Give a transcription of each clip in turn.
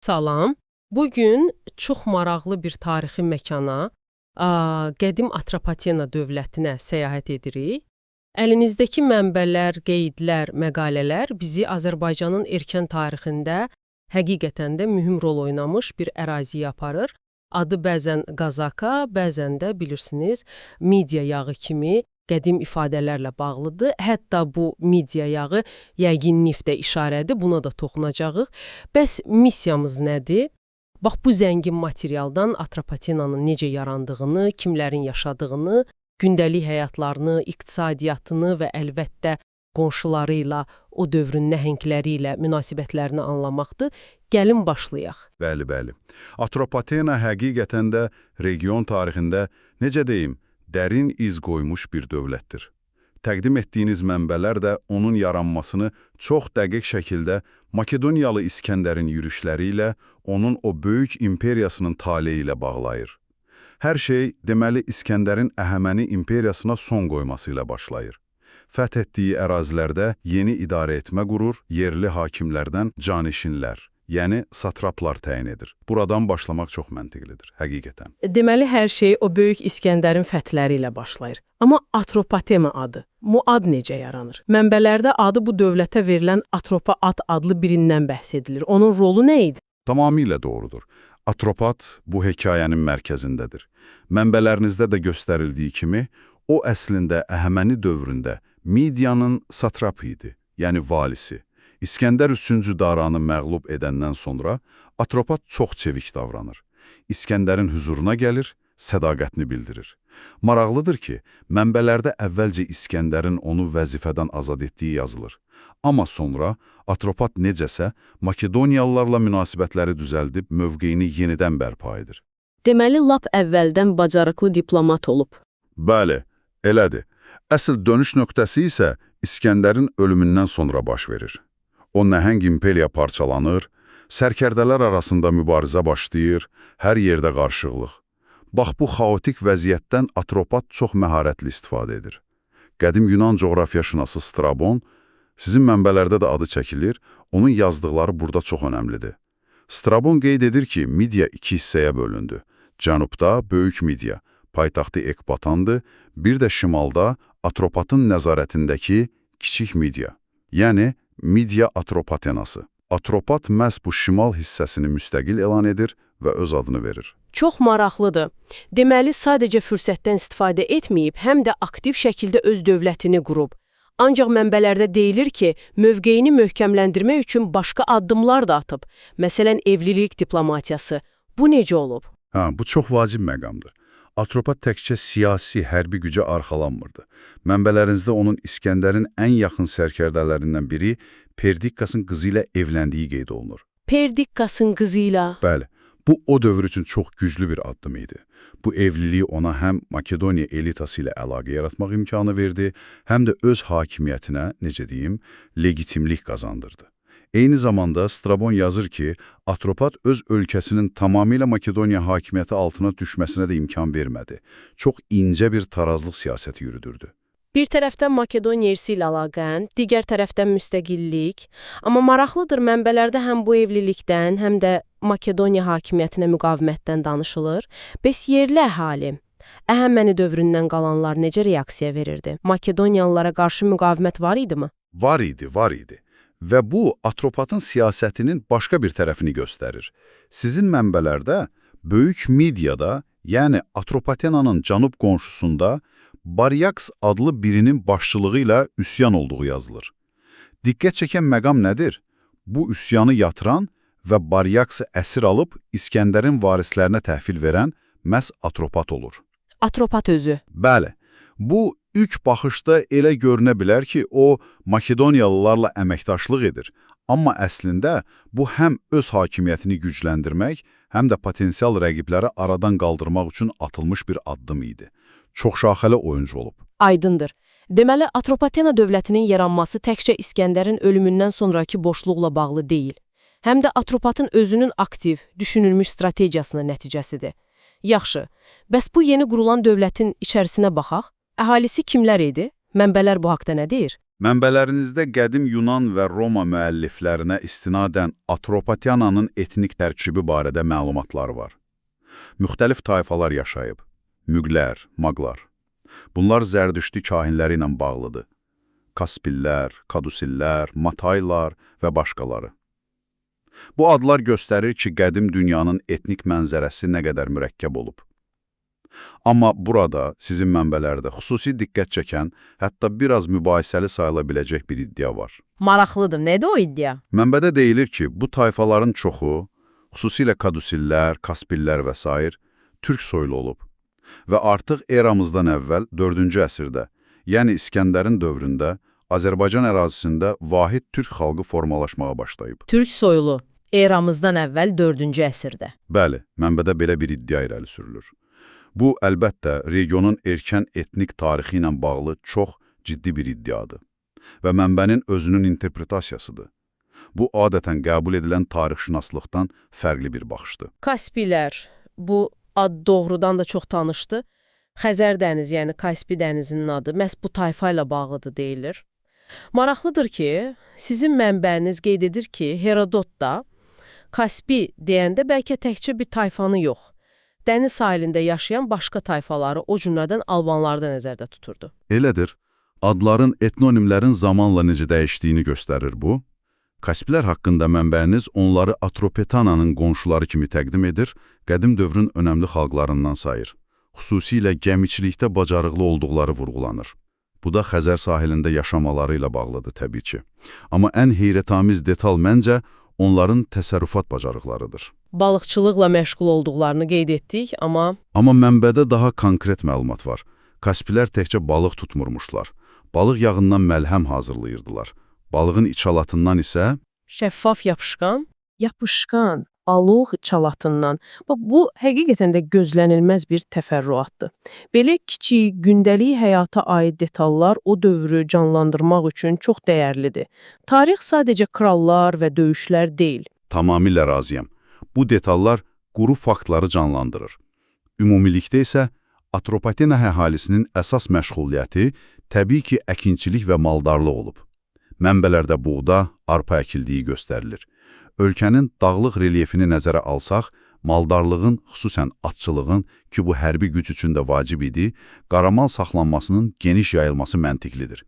Salam. Bu gün çox maraqlı bir tarixi məkana, qədim Atropatena dövlətinə səyahət edirik. Əlinizdəki mənbələr, qeydlər, məqalələr bizi Azərbaycanın erkən tarixində həqiqətən də mühüm rol oynamış bir əraziyə aparır. Adı bəzən Qazaka, bəzən də bilirsiniz, Midiya yağı kimi qədim ifadələrlə bağlıdır. Hətta bu Midiya yağı yəqin neftə işarədir, buna da toxunacağıq. Bəs missiyamız nədir? Bax bu zəngin materialdan Atropatenanın necə yarandığını, kimlərin yaşadığını, gündəlik həyatlarını, iqtisadiyyatını və əlbəttə qonşuları ilə, o dövrün nəhəngləri ilə münasibətlərini anlamaqdır. Gəlin başlayaq. Bəli, bəli. Atropatena həqiqətən də region tarixində, necə deyim, dərin iz qoymuş bir dövlətdir. Təqdim etdiyiniz mənbələr də onun yaranmasını çox dəqiq şəkildə Makedoniyalı İskəndərin yürüşləri ilə, onun o böyük imperiyasının taleyi ilə bağlayır. Hər şey, deməli, İskəndərin Əhəməni imperiyasına son qoyması ilə başlayır. Fəth etdiyi ərazilərdə yeni idarə etmə qurur, yerli hakimlərdən canişinlər, yəni satraplar təyin edir. Buradan başlamaq çox məntiqlidir, həqiqətən. Deməli, hər şey o böyük İskəndərin fəthləri ilə başlayır. Amma Atropatena adı, bu ad necə yaranır? Mənbələrdə adı bu dövlətə verilən Atropat adlı birindən bəhs edilir. Onun rolu nə idi? Tamamilə doğrudur. Atropat bu hekayənin mərkəzindədir. Mənbələrinizdə də göstərildiyi kimi, o əslində Əhəməni dövründə Midiyanın satrapı idi, yəni valisi. İskəndər III Daranı məğlub edəndən sonra Atropat çox çevik davranır. İskəndərin hüzuruna gəlir, sədaqətini bildirir. Maraqlıdır ki, mənbələrdə əvvəlcə İskəndərin onu vəzifədən azad etdiyi yazılır. Amma sonra Atropat necəsə Makedoniyalılarla münasibətləri düzəldib mövqeyini yenidən bərpa edir. Deməli, lap əvvəldən bacarıqlı diplomat olub. Bəli, elədir. Əsl dönüş nöqtəsi isə İskəndərin ölümündən sonra baş verir. O nəhəng imperiya parçalanır, sərkərdələr arasında mübarizə başlayır, hər yerdə qarışıqlıq. Bax bu xaotik vəziyyətdən Atropat çox məharətli istifadə edir. Qədim Yunan coğrafiyaşünası Strabon, sizin mənbələrdə də adı çəkilir, onun yazdıqları burada çox önəmlidir. Strabon qeyd edir ki, Midiya iki hissəyə bölündü. Cənubda Böyük Midiya, paytaxtı Ekbatandır, bir də şimalda Atropatın nəzarətindəki Kiçik Midiya, yəni Midiya Atropatenası. Atropat məhz bu şimal hissəsini müstəqil elan edir və öz adını verir. Çox maraqlıdır. Deməli, sadəcə fürsətdən istifadə etməyib, həm də aktiv şəkildə öz dövlətini qurub. Ancaq mənbələrdə deyilir ki, mövqeyini möhkəmləndirmək üçün başqa addımlar da atıb. Məsələn, evlilik diplomatiyası. Bu necə olub? Ha, bu çox vacib məqamdır. Atropat təkcə siyasi, hərbi gücə arxalanmırdı. Mənbələrinizdə onun İskəndərin ən yaxın sərkərdələrindən biri Perdikkasın qızı ilə evləndiyi qeyd olunur. Perdikkasın qızı ilə. Bəli, bu o dövr üçün çox güclü bir addım idi. Bu evliliyi ona həm Makedoniya elitası ilə əlaqə yaratmaq imkanı verdi, həm də öz hakimiyyətinə, necə deyim, legitimlik qazandırdı. Eyni zamanda Strabon yazır ki, Atropat öz ölkəsinin tamamilə Makedoniya hakimiyyəti altına düşməsinə də imkan vermədi. Çox incə bir tarazlıq siyasəti yürüdürdü. Bir tərəfdən Makedoniya irsi ilə əlaqə, digər tərəfdən müstəqillik. Amma maraqlıdır, mənbələrdə həm bu evlilikdən, həm də Makedoniya hakimiyyətinə müqavimətdən danışılır. Bəs yerli əhali, Əhəməni dövründən qalanlar necə reaksiya verirdi? Makedoniyalılara qarşı müqavimət var idimi? Var idi, var idi. Və bu, Atropatın siyasətinin başqa bir tərəfini göstərir. Sizin mənbələrdə Böyük Midiyada, yəni Atropatenanın cənub qonşusunda Baryaks adlı birinin başçılığı ilə üsyan olduğu yazılır. Diqqət çəkən məqam nədir? Bu üsyanı yatıran və Baryaksı əsir alıb İskəndərin varislərinə təhvil verən məhz Atropat olur. Atropat özü. Bəli, bu ilk baxışda elə görünə bilər ki, o Makedoniyalılarla əməkdaşlıq edir. Amma əslində bu həm öz hakimiyyətini gücləndirmək, həm də potensial rəqibləri aradan qaldırmaq üçün atılmış bir addım idi. Çoxşaxəli oyuncu olub. Aydındır. Deməli, Atropatena dövlətinin yaranması təkcə İskəndərin ölümündən sonrakı boşluqla bağlı deyil. Həm də Atropatın özünün aktiv, düşünülmüş strategiyasının nəticəsidir. Yaxşı, bəs bu yeni qurulan dövlətin içərisinə baxaq. Əhalisi kimlər idi? Mənbələr bu haqda nə deyir? Mənbələrinizdə qədim Yunan və Roma müəlliflərinə istinadən Atropatenanın etnik tərkibi barədə məlumatlar var. Müxtəlif tayfalar yaşayıb. Müqlər, Maqlar. Bunlar zərdüştü kahinləri ilə bağlıdır. Kaspillər, Kadusillər, Mataylar və başqaları. Bu adlar göstərir ki, qədim dünyanın etnik mənzərəsi nə qədər mürəkkəb olub. Amma burada, sizin mənbələrdə xüsusi diqqət çəkən, hətta biraz mübahisəli sayıla biləcək bir iddia var. Maraqlıdır. Nədir o iddia? Mənbədə deyilir ki, bu tayfaların çoxu, xüsusilə Kadusillər, Kaspillər və sair, türk soylu olub və artıq eramızdan əvvəl 4-cü əsrdə, yəni İskəndərin dövründə Azərbaycan ərazisində vahid türk xalqı formalaşmağa başlayıb. Türk soylu eramızdan əvvəl 4-cü əsrdə. Bəli, mənbədə belə bir iddia irəli sürülür. Bu, əlbəttə, regionun erkən etnik tarixi ilə bağlı çox ciddi bir iddiadır və mənbənin özünün interpretasiyasıdır. Bu, adətən qəbul edilən tarixşünaslıqdan fərqli bir baxışdır. Kaspilər, bu ad doğrudan da çox tanışdı. Xəzər dənizi, yəni Kaspi dənizinin adı məhz bu tayfa ilə bağlıdır deyilir. Maraqlıdır ki, sizin mənbəniz qeyd edir ki, Herodot da Kaspi deyəndə bəlkə təkcə bir tayfanı yox, dəniz sahilində yaşayan başqa tayfaları, o cümlədən Albanları da nəzərdə tuturdu. Elədir. Adların, etnonimlərin zamanla necə dəyişdiyini göstərir bu. Kaspilər haqqında mənbəniz onları Atropatenanın qonşuları kimi təqdim edir, qədim dövrün önəmli xalqlarından sayır. Xüsusilə gəmiçilikdə bacarıqlı olduqları vurğulanır. Bu da Xəzər sahilində yaşamaları ilə bağlıdır təbii ki. Amma ən heyrətamiz detal məncə onların təsərrüfat bacarıqlarıdır. Balıqçılıqla məşğul olduqlarını qeyd etdik, amma Amma mənbədə daha konkret məlumat var. Kaspilər təkcə balıq tutmurmuşlar. Balıq yağından məlhəm hazırlayırdılar. Balığın içalatından isə şəffaf yapışqan, yapışqan balıq içalatından. Bax, bu həqiqətən də gözlənilməz bir təfərrüatdır. Belə kiçik, gündəlik həyata aid detallar o dövrü canlandırmaq üçün çox dəyərlidir. Tarix sadəcə krallar və döyüşlər deyil. Tamamilə razıyam. Bu detallar quru faktları canlandırır. Ümumilikdə isə Atropatena əhalisinin əsas məşğuliyyəti təbii ki, əkinçilik və maldarlıq olub. Mənbələrdə buğda, arpa əkildiyi göstərilir. Ölkənin dağlıq relyefini nəzərə alsaq, maldarlığın, xüsusən atçılığın, ki bu hərbi güc üçün də vacib idi, qaramal saxlanmasının geniş yayılması məntiqlidir.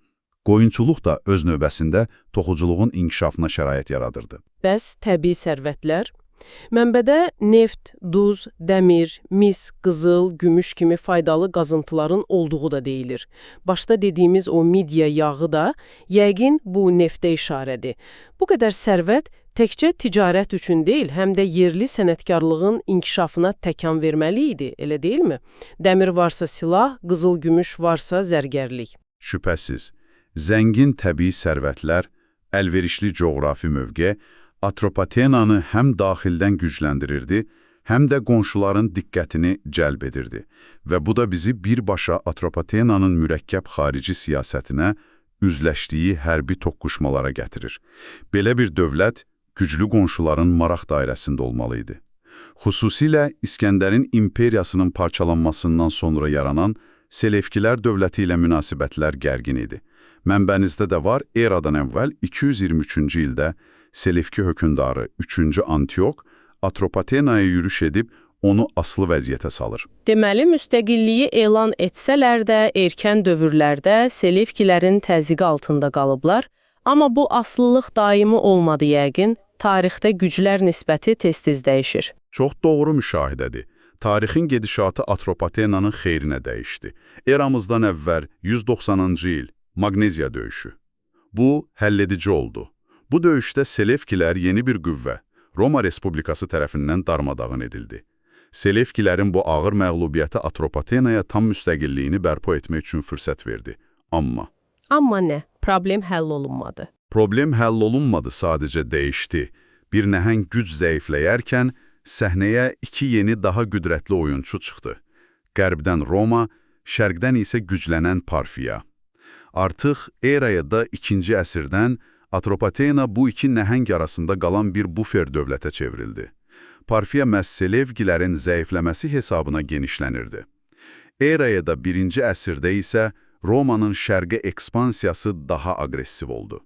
Qoyunçuluq da öz növbəsində toxuculuğun inkişafına şərait yaradırdı. Bəs təbii sərvətlər? Mənbədə neft, duz, dəmir, mis, qızıl, gümüş kimi faydalı qazıntıların olduğu da deyilir. Başda dediyimiz o midya yağı da yəqin bu neftə işarədir. Bu qədər sərvət təkcə ticarət üçün deyil, həm də yerli sənətkarlığın inkişafına təkan verməli idi, elə deyilmi? Dəmir varsa silah, qızıl gümüş varsa zərgərlik. Şübhəsiz, zəngin təbii sərvətlər, əlverişli coğrafi mövqe Atropatenanı həm daxildən gücləndirirdi, həm də qonşuların diqqətini cəlb edirdi. Və bu da bizi birbaşa Atropatenanın mürəkkəb xarici siyasətinə, üzləşdiyi hərbi toqquşmalara gətirir. Belə bir dövlət güclü qonşuların maraq dairəsində olmalı idi. Xüsusilə İskəndərin imperiyasının parçalanmasından sonra yaranan Selevkilər dövləti ilə münasibətlər gərgin idi. Mənbənizdə də var, eradan əvvəl 223-cü ildə Selevki hökmdarı 3-cü Antiok Atropatenaya yürüş edib onu asılı vəziyyətə salır. Deməli, müstəqilliyi elan etsələr də, erkən dövrlərdə Selevkilərin təzyiqi altında qalıblar. Amma bu asılılıq daimi olmadı yəqin. Tarixdə güclər nisbəti tez-tez dəyişir. Çox doğru müşahidədir. Tarixin gedişatı Atropatenanın xeyrinə dəyişdi. Eramızdan əvvəl 190-cı il Magneziya döyüşü. Bu, həlledici oldu. Bu döyüşdə Selevkilər yeni bir qüvvə, Roma Respublikası tərəfindən darmadağın edildi. Selevkilərin bu ağır məğlubiyyəti Atropatenaya tam müstəqilliyini bərpa etmək üçün fürsət verdi. Amma Amma nə? Problem həll olunmadı. problem həll olunmadı, sadəcə dəyişdi. Bir nəhəng güc zəifləyərkən səhnəyə iki yeni daha qüdrətli oyunçu çıxdı. Qərbdən Roma, şərqdən isə güclənən Parfiya. Artıq eraya da 2-ci əsrdən Atropatena bu iki nəhəng arasında qalan bir bufer dövlətə çevrildi. Parfiya məhz Selevkilərin zəifləməsi hesabına genişlənirdi. Eraya da 1-ci əsrdə isə Romanın şərqə ekspansiyası daha aqressiv oldu.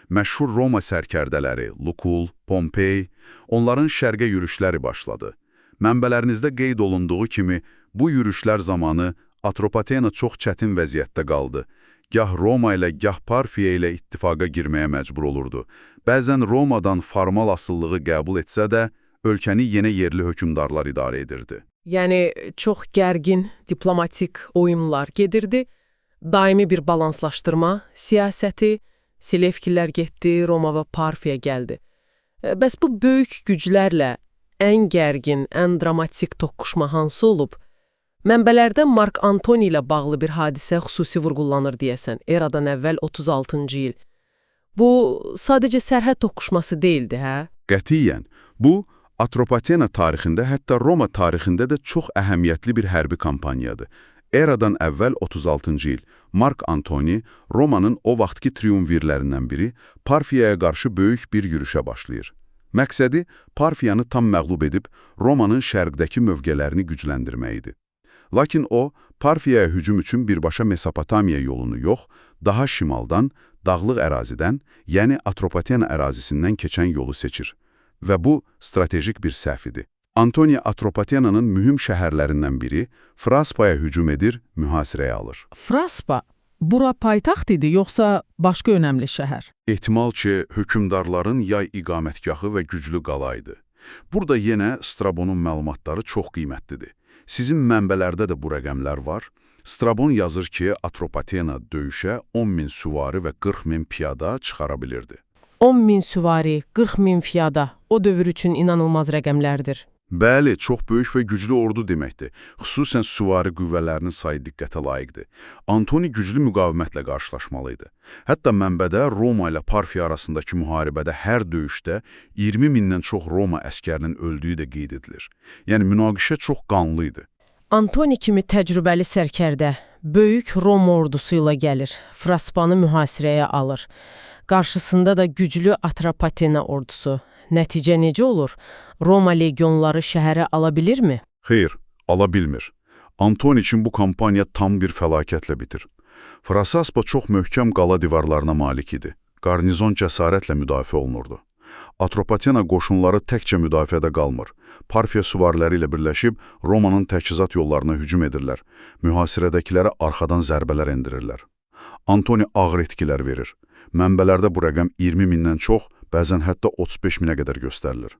Məşhur Roma sərkərdələri Lukul, Pompey, onların şərqə yürüşləri başladı. Mənbələrinizdə qeyd olunduğu kimi, bu yürüşlər zamanı Atropatena çox çətin vəziyyətdə qaldı. Gah Roma ilə, gah Parfiya ilə ittifaqa girməyə məcbur olurdu. Bəzən Romadan formal asılılığı qəbul etsə də, ölkəni yenə yerli hökmdarlar idarə edirdi. Yəni çox gərgin diplomatik oyunlar gedirdi. Daimi bir balanslaşdırma siyasəti, Selevkilər getdi, Roma və Parfiya gəldi. Bəs bu böyük güclərlə ən gərgin, ən dramatik toqquşma hansı olub? Mənbələrdə Mark Antoni ilə bağlı bir hadisə xüsusi vurğulanır deyəsən, eradan əvvəl 36-cı il. Bu sadəcə sərhəd toqquşması deyildi, hə? Qətiyyən, bu, Atropatena tarixində, hətta Roma tarixində də çox əhəmiyyətli bir hərbi kampaniyadır. Eradan əvvəl 36-cı il Mark Antoni, Romanın o vaxtki triumvirlərindən biri, Parfiyaya qarşı böyük bir yürüşə başlayır. Məqsədi Parfiyanı tam məğlub edib Romanın şərqdəki mövqelərini gücləndirmək idi. Lakin o, Parfiyaya hücum üçün birbaşa Mesopotamiya yolunu yox, daha şimaldan, dağlıq ərazidən, yəni Atropatena ərazisindən keçən yolu seçir. Və bu, stratejik bir səhv idi. Antoni Atropatenanın mühüm şəhərlərindən biri Fraspaya hücum edir, mühasirəyə alır. Fraspa, bura paytaxt idi yoxsa başqa önəmli şəhər? Ehtimal ki, hökmdarların yay iqamətgahı və güclü qala idi. Burada yenə Strabonun məlumatları çox qiymətlidir. Sizin mənbələrdə də bu rəqəmlər var. Strabon yazır ki, Atropatena döyüşə 10 min süvari və 40 min piyada çıxara bilirdi. 10 min süvari, 40 min piyada o dövr üçün inanılmaz rəqəmlərdir. Bəli, çox böyük və güclü ordu deməkdir. Xüsusən süvari qüvvələrinin sayı diqqətə layiqdir. Antoni güclü müqavimətlə qarşılaşmalı idi. Hətta mənbədə Roma ilə Parfiya arasındakı müharibədə hər döyüşdə 20 mindən çox Roma əskərinin öldüyü də qeyd edilir. Yəni münaqişə çox qanlı idi. Antoni kimi təcrübəli sərkərdə böyük Roma ordusu ilə gəlir, Fraspanı mühasirəyə alır. Qarşısında da güclü Atropatena ordusu. Nəticə necə olur? Roma legionları şəhərə ala bilirmi? Xeyr, ala bilmir. Antoni üçün bu kampaniya tam bir fəlakətlə bitir. Frasaspa çox möhkəm qala divarlarına malik idi. Qarnizon cəsarətlə müdafiə olunurdu. Atropatena qoşunları təkcə müdafiədə qalmır. Parfiya süvariləri ilə birləşib Romanın təchizat yollarına hücum edirlər. Mühasirədəkilərə arxadan zərbələr endirirlər. Antoni ağır itkilər verir. Mənbələrdə bu rəqəm 20 mindən çox, bəzən hətta 35 minə qədər göstərilir.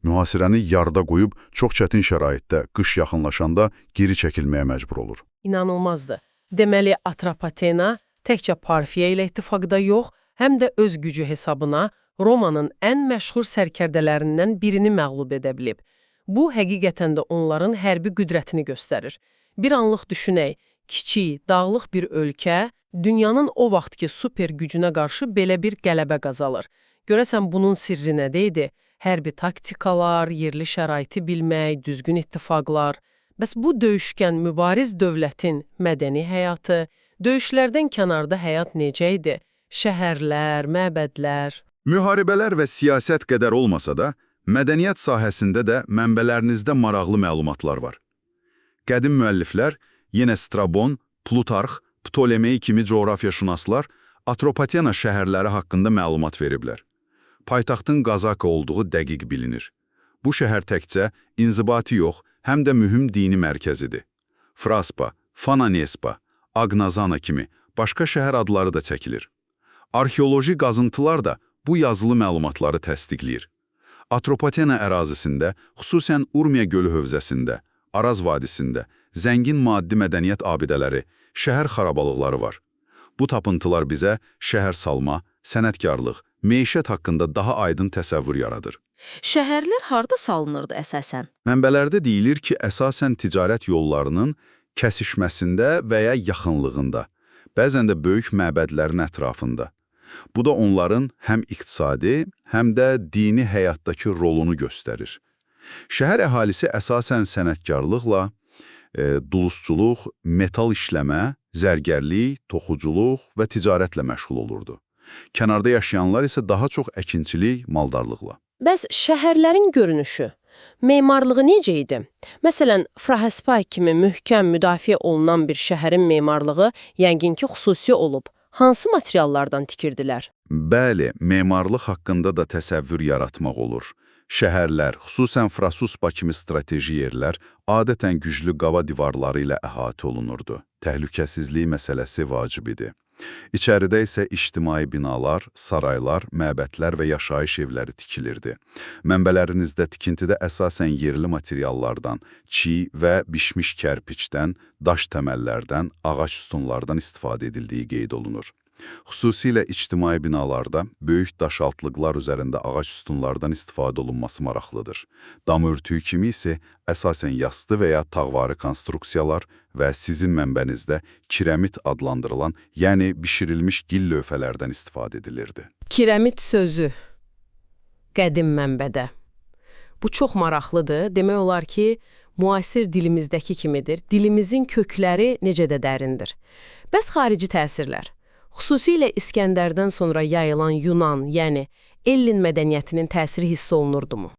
Mühasirəni yarıda qoyub çox çətin şəraitdə qış yaxınlaşanda geri çəkilməyə məcbur olur. İnanılmazdı. Deməli, Atropatena təkcə Parfiya ilə ittifaqda yox, həm də öz gücü hesabına Romanın ən məşhur sərkərdələrindən birini məğlub edə bilib. Bu, həqiqətən də onların hərbi qüdrətini göstərir. Bir anlıq düşünək, kiçik, dağlıq bir ölkə dünyanın o vaxtki super gücünə qarşı belə bir qələbə qazanır. Görəsən bunun sirri nədə idi? Hərbi taktikalar, yerli şəraiti bilmək, düzgün ittifaqlar. Bəs bu döyüşkən mübariz dövlətin mədəni həyatı, döyüşlərdən kənarda həyat necə idi? Şəhərlər, məbədlər. Müharibələr və siyasət qədər olmasa da, mədəniyyət sahəsində də mənbələrinizdə maraqlı məlumatlar var. Qədim müəlliflər, yenə Strabon, Plutarx, Ptolemey kimi coğrafiyaşünaslar Atropatena şəhərləri haqqında məlumat veriblər. Paytaxtın Qazaka olduğu dəqiq bilinir. Bu şəhər təkcə inzibati yox, həm də mühüm dini mərkəzidir. Fraspa, Fananespa, Agnazana kimi başqa şəhər adları da çəkilir. Arxeoloji qazıntılar da bu yazılı məlumatları təsdiqləyir. Atropatena ərazisində, xüsusən Urmiya gölü hövzəsində, Araz vadisində zəngin maddi mədəniyyət abidələri, şəhər xarabalıqları var. Bu tapıntılar bizə şəhər salma, sənətkarlıq, məişət haqqında daha aydın təsəvvür yaradır. Şəhərlər harda salınırdı əsasən? Mənbələrdə deyilir ki, əsasən ticarət yollarının kəsişməsində və ya yaxınlığında, bəzən də böyük məbədlərin ətrafında. Bu da onların həm iqtisadi, həm də dini həyatdakı rolunu göstərir. Şəhər əhalisi əsasən sənətkarlıqla, dulusçuluq, metal işləmə, zərgərlik, toxuculuq və ticarətlə məşğul olurdu. Kənarda yaşayanlar isə daha çox əkinçilik, maldarlıqla. Bəs şəhərlərin görünüşü? Memarlığı necə idi? Məsələn, Frahaspa kimi möhkəm müdafiə olunan bir şəhərin memarlığı yəqin ki, xüsusi olub. Hansı materiallardan tikirdilər? Bəli, memarlıq haqqında da təsəvvür yaratmaq olur. Şəhərlər, xüsusən Frasuspa kimi strateji yerlər adətən güclü qava divarları ilə əhatə olunurdu. Təhlükəsizlik məsələsi vacib idi. İçəridə isə ictimai binalar, saraylar, məbədlər və yaşayış evləri tikilirdi. Mənbələrinizdə tikintidə əsasən yerli materiallardan, çiy və bişmiş kərpiçdən, daş təməllərdən, ağac sütunlardan istifadə edildiyi qeyd olunur. Xüsusilə ictimai binalarda böyük daş altlıqlar üzərində ağac sütunlardan istifadə olunması maraqlıdır. Dam örtüyü kimi isə əsasən yastı və ya tağvari konstruksiyalar və sizin mənbənizdə kirəmit adlandırılan, yəni bişirilmiş gil lövhələrdən istifadə edilirdi. Kirəmit sözü qədim mənbədə. Bu çox maraqlıdır. Demək olar ki, müasir dilimizdəki kimidir. Dilimizin kökləri necə də dərindir. Bəs xarici təsirlər? Xüsusilə İskəndərdən sonra yayılan Yunan, yəni Ellin mədəniyyətinin təsiri hiss olunurdumu?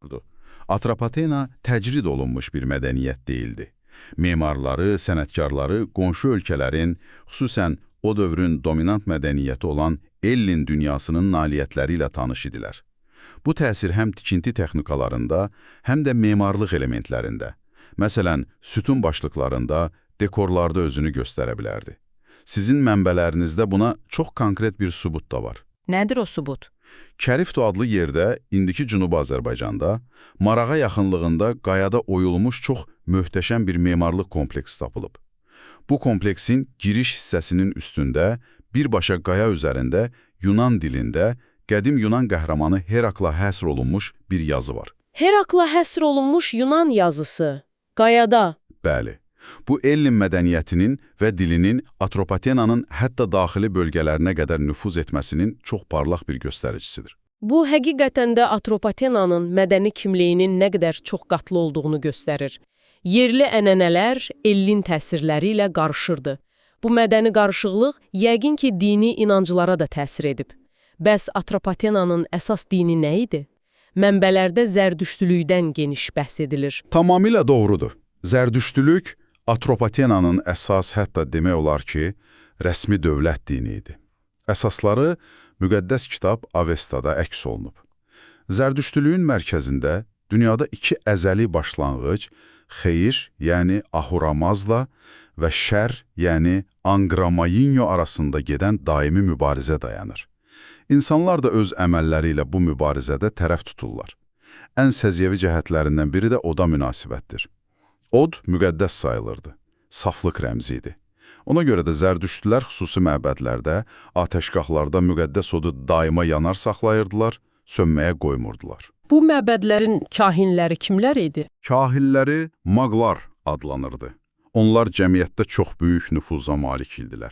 Atropatena təcrid olunmuş bir mədəniyyət deyildi. Memarları, sənətkarları qonşu ölkələrin, xüsusən o dövrün dominant mədəniyyəti olan Ellin dünyasının nailiyyətləri ilə tanış idilər. Bu təsir həm tikinti texnikalarında, həm də memarlıq elementlərində, məsələn, sütun başlıqlarında, dekorlarda özünü göstərə bilərdi. Sizin mənbələrinizdə buna çox konkret bir sübut da var. Nədir o sübut? Kərifto adlı yerdə, indiki Cənubi Azərbaycanda, Marağa yaxınlığında qayada oyulmuş çox möhtəşəm bir memarlıq kompleksi tapılıb. Bu kompleksin giriş hissəsinin üstündə, birbaşa qaya üzərində Yunan dilində qədim Yunan qəhrəmanı Herakla həsr olunmuş bir yazı var. Herakla həsr olunmuş Yunan yazısı. Qayada. Bəli, bu Ellin mədəniyyətinin və dilinin Atropatenanın hətta daxili bölgələrinə qədər nüfuz etməsinin çox parlaq bir göstəricisidir. Bu, həqiqətən də Atropatenanın mədəni kimliyinin nə qədər çox qatlı olduğunu göstərir. Yerli ənənələr Ellin təsirləri ilə qarışırdı. Bu mədəni qarışıqlıq yəqin ki, dini inanclara da təsir edib. Bəs Atropatenanın əsas dini nə idi? Mənbələrdə zərdüştlükdən geniş bəhs edilir. Tamamilə doğrudur. Zərdüştlük Atropatenanın əsas, hətta demək olar ki, rəsmi dövlət dini idi. Əsasları müqəddəs kitab Avestada əks olunub. Zərdüştlüyün mərkəzində dünyada iki əzəli başlanğıc, xeyir, yəni Ahuramazda və şər, yəni Angramayinyo arasında gedən daimi mübarizə dayanır. İnsanlar da öz əməlləri ilə bu mübarizədə tərəf tuturlar. Ən səciyyəvi cəhətlərindən biri də oda münasibətdir. Od müqəddəs sayılırdı, saflıq rəmzi idi. Ona görə də zərdüştülər xüsusi məbədlərdə, atəşgahlarda müqəddəs odu daima yanar saxlayırdılar, sönməyə qoymurdular. Bu məbədlərin kahinləri kimlər idi? Kahinləri maqlar adlanırdı. Onlar cəmiyyətdə çox böyük nüfuza malik idilər.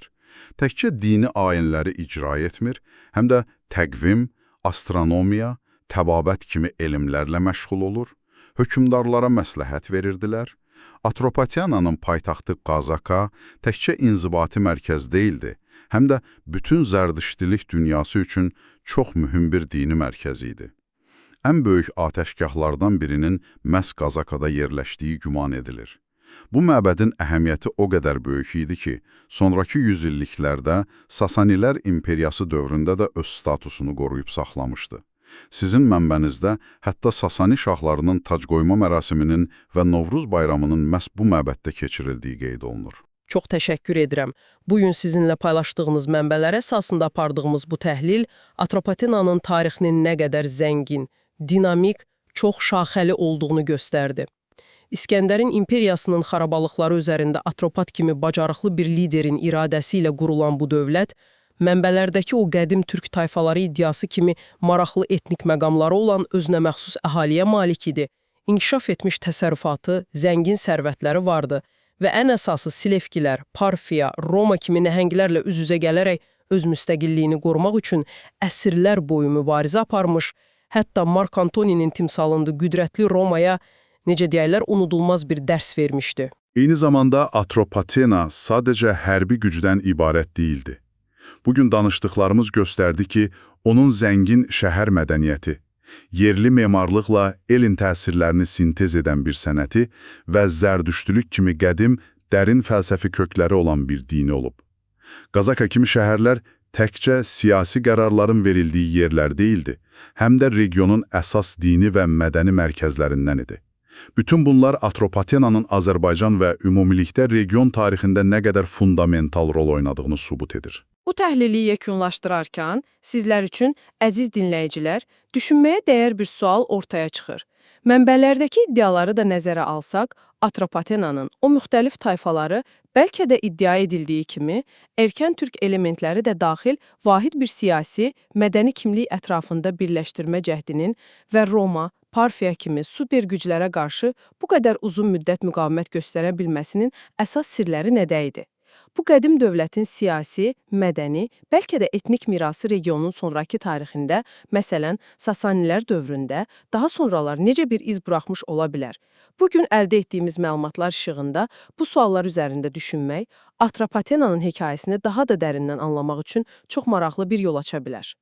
Təkcə dini ayinləri icra etmir, həm də təqvim, astronomiya, təbabət kimi elmlərlə məşğul olur, hökmdarlara məsləhət verirdilər. Atropatenanın paytaxtı Qazaka təkcə inzibati mərkəz deyildi, həm də bütün zərdüştilik dünyası üçün çox mühüm bir dini mərkəz idi. Ən böyük atəşgahlardan birinin məhz Qazakada yerləşdiyi güman edilir. Bu məbədin əhəmiyyəti o qədər böyük idi ki, sonrakı yüzilliklərdə Sasanilər imperiyası dövründə də öz statusunu qoruyub saxlamışdı. Sizin mənbənizdə hətta Sasani şahlarının tacqoyma mərasiminin və Novruz bayramının məhz bu məbəddə keçirildiyi qeyd olunur. Çox təşəkkür edirəm. Bu gün sizinlə paylaşdığınız mənbələr əsasında apardığımız bu təhlil Atropatenanın tarixinin nə qədər zəngin, dinamik, çox şaxəli olduğunu göstərdi. İskəndərin imperiyasının xarabalıqları üzərində Atropat kimi bacarıqlı bir liderin iradəsi ilə qurulan bu dövlət, mənbələrdəki o qədim türk tayfaları iddiası kimi maraqlı etnik məqamları olan özünə məxsus əhaliyə malik idi. İnkişaf etmiş təsərrüfatı, zəngin sərvətləri vardı və ən əsası Silefkilər, Parfiya, Roma kimi nəhənglərlə üz-üzə gələrək öz müstəqilliyini qorumaq üçün əsrlər boyu mübarizə aparmış, hətta Mark Antoninin timsalında qüdrətli Romaya, necə deyərlər, unudulmaz bir dərs vermişdi. Eyni zamanda Atropatena sadəcə hərbi gücdən ibarət deyildi. Bugün danışdıqlarımız göstərdi ki, onun zəngin şəhər mədəniyyəti, Yerli memarlıqla elin təsirlərini sintez edən bir sənəti və zərdüştülük kimi qədim, dərin fəlsəfi kökləri olan bir dini olub. Qazaka kimi şəhərlər təkcə siyasi qərarların verildiyi yerlər deyildi, həm də regionun əsas dini və mədəni mərkəzlərindən idi. Bütün bunlar Atropatenanın Azərbaycan və ümumilikdə region tarixində nə qədər fundamental rol oynadığını sübut edir. Bu təhlili yekunlaşdırarkən sizlər üçün, əziz dinləyicilər, düşünməyə dəyər bir sual ortaya çıxır. Mənbələrdəki iddiaları da nəzərə alsaq, Atropatenanın o müxtəlif tayfaları bəlkə də iddia edildiyi kimi erkən türk elementləri də daxil vahid bir siyasi, mədəni kimlik ətrafında birləşdirmə cəhdinin və Roma, Parfiya kimi super güclərə qarşı bu qədər uzun müddət müqavimət göstərə bilməsinin əsas sirləri nədə idi? Bu qədim dövlətin siyasi, mədəni, bəlkə də etnik mirası regionun sonrakı tarixində, məsələn, Sasanilər dövründə daha sonralar necə bir iz buraxmış ola bilər? Bu gün əldə etdiyimiz məlumatlar işığında bu suallar üzərində düşünmək, Atropatenanın hekayəsini daha da dərindən anlamaq üçün çox maraqlı bir yol aça bilər.